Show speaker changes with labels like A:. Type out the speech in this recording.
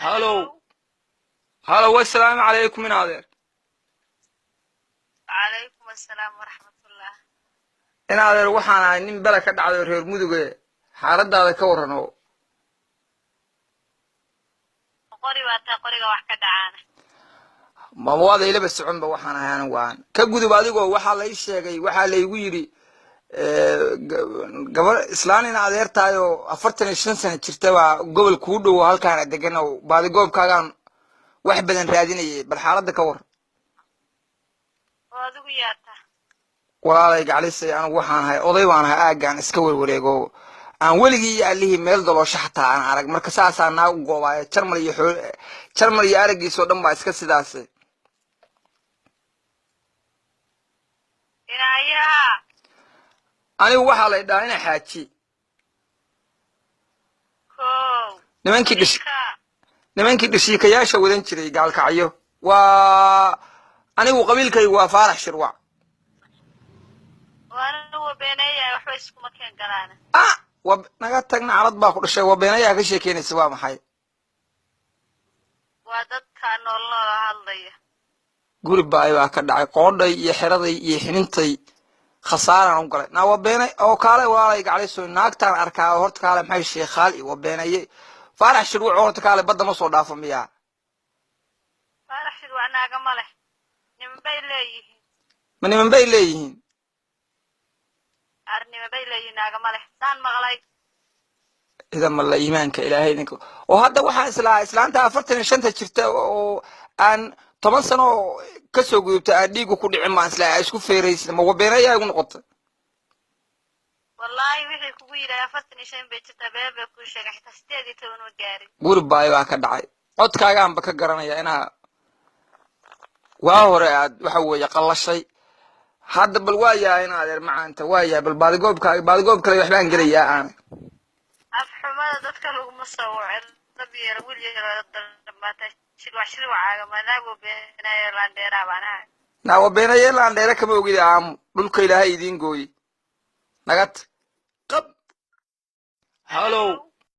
A: Halow, halow, assalaamu calaykum in adeer.
B: Calaykum assalaam waraxmatullah.
A: In adeer, waxaan ahay nin bela ka dhacday oo reer Muduge, xaaladaada ka warran oo
B: Qori baa taa, qoriga wax ka dhacaana.
A: Ma waada ilaba soconba? Waxaan ahay anigu aan ka gudub adigoo waxaa la ii sheegay, waxaa laygu yidhi gabar islaan in adeertahay oo 45 sano jirta baa gobol kuu dhow oo halkaana degan oo baadigoobkaagaan wax badan raadinayay. Bal xaaladda ka war.
B: Oo adigu yaata?
A: Walaalay gaclisay, anigu waxaan ahay oday baan ahay, aaggaan iska werwareego, aan weligii iyo allihii meel daloosho xataa aan arag. Marka saasaa naag u goobaaya, Jarmal iyo xoo Jarmal iyo araggiisoo dhan baa iska sidaas.
B: Inaayaa?
A: Anigu waxaa lay dhahaa ina Xaaji.
B: Kow.
A: Nimankii dhish
B: Ninka
A: nimankii dhashiikayaasha wadan jiray Gaalkacyo waa anigu, qabiilkaygu waa Faarax Shirwac.
B: Oo anigu waa beeneeyahay, waxba iskuma keen galaana.
A: Ah, wa naga tagna, calad baa ku dhashay, waa beenayaa ka sheekeynaysa, waa maxay?
B: Waa dadka nool noola hadlaya.
A: Guri baay baa ka dhacay, qoodhay iyo xeraday iyo xinintay khasaaraan u galay. Naa waa beenay oo kaale, walaalay gaclayso, naagtaan arkaa oo horta kaale, maxay sheekhaal iyo waa beenaye Faarax Shirwac, horta kaale badda ma soo dhaafo miyaa?
B: Faarax Shirwac naaga ma leh, niman bay leeyihiin.
A: Ma niman bay leeyihiin?
B: Ar niman bay leeyihiin, naaga ma leh saan maqlay.
A: Idan ma la iimaanka ilaahay idinka oo hadda waxaan islaa islaanta 45-ta jirta oo aan 10 sano oo kasoo gudubta aan dhiigu ku dhicin baan islaa ay isku feeraysin, ma wabeenayaa igu noqota?
B: Wallaahi wixii kugu yidhaha 45 bay jirtaa been bay kuu sheegay, xitaa 18 ma gaarin.
A: Guri baay baa ka dhacay, codkaagaanba ka garanaya inaa waa hore aad waxa weeye qallashay. Hadda bal waa yahay in adeer macaanta, waa yahay, bal baadigoobkaaga baadigoob kale waxbaan gelayaa aana.
B: Afxumada dadka laguma soo waco, dab yar wiil yar dhammaatay Shirwac, Shirwacaaga manaago beenayo, laandheeraa baan ahay.
A: Naa waa beenaye, laandheere kama ogida, aamu dhulka ilaahay idiin gooye, nagad qab. Halow.